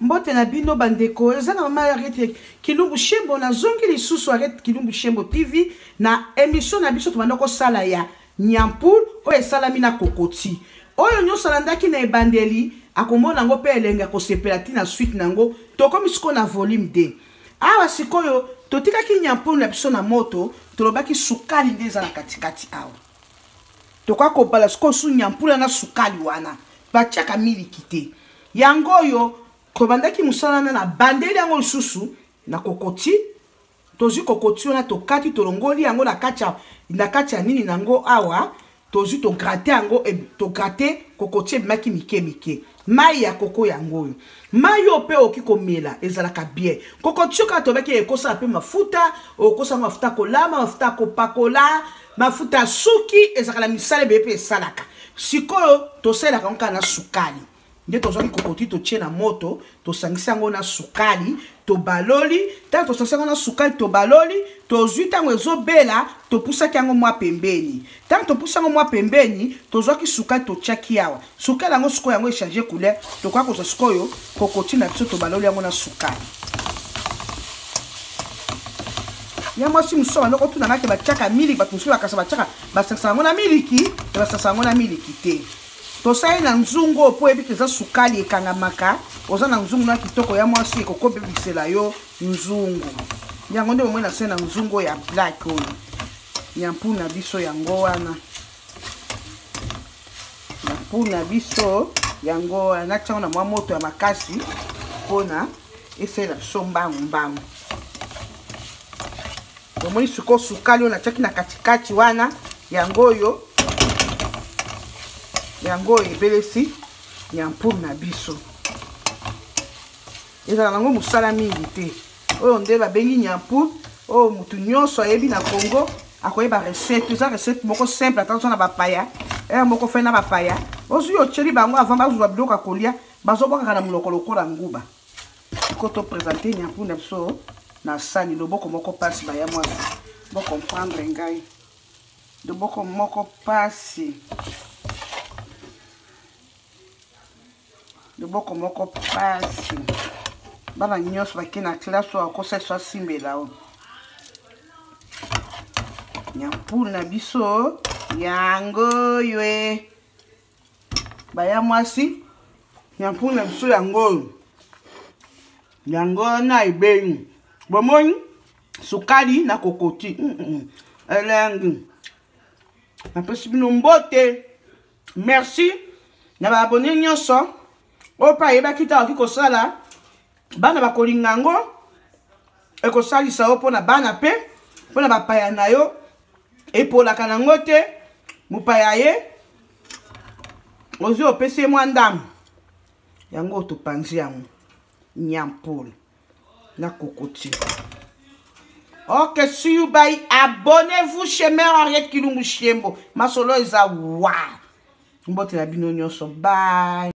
Mbote na bino bandeko, eza na mama Arete Kilumbu Shembo. Nazongi lisusu Arete Kilumbu Shembo TV na emission na biso tobanda kosala ya Nyampul oyo esalami na kokoti. Oyo nyonso alandaki na ebandeli akomona yango mpe elengi, akosepela ti na suite na yango. Tokomi sikoyo na volume 2. Awa sikoyo totikaki nyampul na biso na moto, tolobaki sukali nde eza na katikati awa. Tokoka kobala sikoyo su nyampula na sukali wana, batiaka miliki te. Yango oyo tobandaki mosala wana, na bandeli yango lisusu na kokoti. Tozwi kokoti wana, tokati, tolongoli yango na kati ya nini nango awa, tozwi tograte yango, tograte kokoti, ebimaki mike mike. Mai ya koko yango oyo, mai oyo mpe okoki komela, ezalaka bien. Kokoti oyo kaka tobaki ekosala mpe mafuta, okosala mafuta ya kolamba, mafuta ya kopakola, mafuta ya suki, ezalaka na misala ebele mpe esalaka. Sikoyo tosalelaka yango kaka na sukali. Nde tozwaki kokoti, totie na moto, tosangisi yango na sukali, tobaloli. Ntango tosangisi yango na sukali, tobaloli, tozwi ntango ezobela, topusaki yango mwa pembeni. Ntango topusi yango mwa pembeni, tozwaki sukali, totiaki awa. Sukali yango sikoyo yango echange couleur, tokoka kozwa sikoyo kokoti na biso, tobaloli yango na sukali. Ya mwasi mosusu abanda kotuna ngaki batiaka miliki, bato mosusu bakasa batiaka, basangisa yango na miliki, basangisa yango na miliki te. Tosali na nzungu oyo mpo oyebi eza sukali ekangamaka. Oza na nzungu na kitoko ya mwasi, ekokobebisela yo nzungu. Yango nde bomoi na se na nzungu oyo ya black oyo nyampu na biso yango wana, nyampu na biso yango wana. Natiango na mwa moto ya makasi mpona esalela biso mbangu mbangu. Bomoni sikoyo sukali oyo natiaki na katikati wana, yango oyo, yango oyo ebelesi nyampulu na biso. Ezala nango mosala mingi te. Oyo nde babengi nyampulu oyo motu nyonso ayebi na Congo, akoyeba recette. Eza recette moko simple, ata oza na bapaya ere moko fai na bapaya, ozwi otyeli bango avant bazwa biloko ya kolia, bazobwakaka na monoko lokola nguba. Sikoyo topresente nyampulu na biso na sani. Loboko moko pasi, baya mwasi bocomprendre ngai, loboko moko pasi, loboko moko pasi. Bana nyonso bake na classe, oyo akosalisa asimbela oyo nyampulu na biso yango oyo e baya mwasi, nyampulu na biso yango oyo, yango wana ebengi. Bomoni sukali na kokoti elengi. Napesi bino mbote, merci na baabone nyonso oyo mpe ayebaki te akoki kosala. Bana bakolinga yango, ekosalisa yo mpona bana mpe mpona bapaya na yo. Epolaka nango te, mopaya ye ozwi, opesi ye mwa ndambo yango. Topanzi yango nyampulu na kokoti. Ok, see you, bye. Abonnez-vous chez Mère Henriette Kilumbu Shembo. Masolo eza wa. Mbote na bino nyonso. Bye.